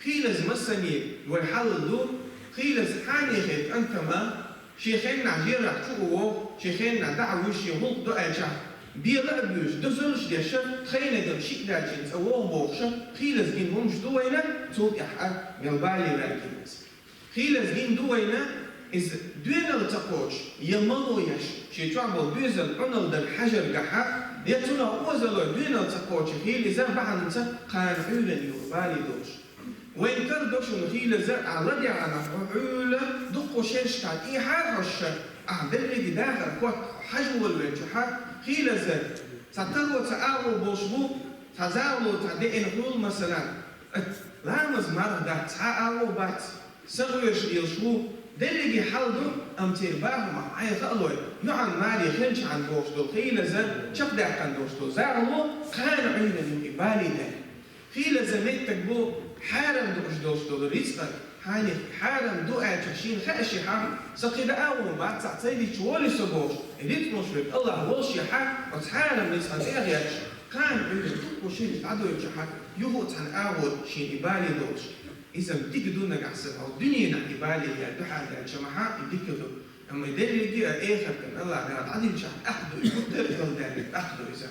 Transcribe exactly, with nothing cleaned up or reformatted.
Хийлаза массане вай хьалла ду, хийлаза хьанехе кӀантама, шен хеннахь жерах чу а вогӀу, шен хеннахь дӀа а вуьйш, шен гӀуллакх ду аьлчахь, бела а буьйш, дозаллаш деш, тхайнагара шиъ даьлча цӀа вогӀу бохуш, хийлаза гина хӀумаш ду вайна, цул тӀаьхьа мел бале ваьлла гина иза. Хийлаза гина ду вайна, иза доьналла ца кхочуш, я мало еш, шен чохь болу доьзал Ӏуналла дан хьажаргахьа, я цунах озалло доьналла ца кхочуш хийла иза бахьанца кхана Ӏуьйранна юха бале долуш. Вайн кара до шуна хийлаза, ахь ладегӀанах хьо Ӏуьйла, дуккха шерашкахь тӀехьа а хьожуш, ахь берриге дахар хӀотта хьажа волавелчахьа, хийлаза, цхьа таро цхьа агӀо болуш бу, цхьа загӀало цхьа деана хуьлу, масалан, ламаз марха дац, цхьа а агӀо бац, сагӀа оьшуш лелаш ву, дерриге хьал ду, амма церан бахамах Ӏайха а лой, йоӀан маре хенчхьан бохуш долу хийлаза, чекхдаьккхина долуш долу загӀало, кхана Ӏуьйранна юкъе бале даьлла. Хийлаза меттиг бу, хьарам дууш долуш долу рицкъа, хьанех хьарам ду аьлча шена хаьа ши хьан, сан кхидӀа а вон бац, цхьаъ ца йича волий со бохуш, рицкъ луш верг АллахӀ волуш яхьа, оцу хьарам рицкъа тӀе а гӀерташ, кхана Ӏуьйранна дуккха шераш дӀадоьлчахьа, юха а цхьана агӀор шена и бале долуш. Иза-м дика ду нагахь санна, хьо дуьненахь и бале яьлла дуьхьал даьлча махьа, и дика ду. Амма и дерриге а эхартан АллахӀ Дала дӀадилличахь, тӀаккха ду, и гуттар а галдаьлларг тӀаккха ду иза.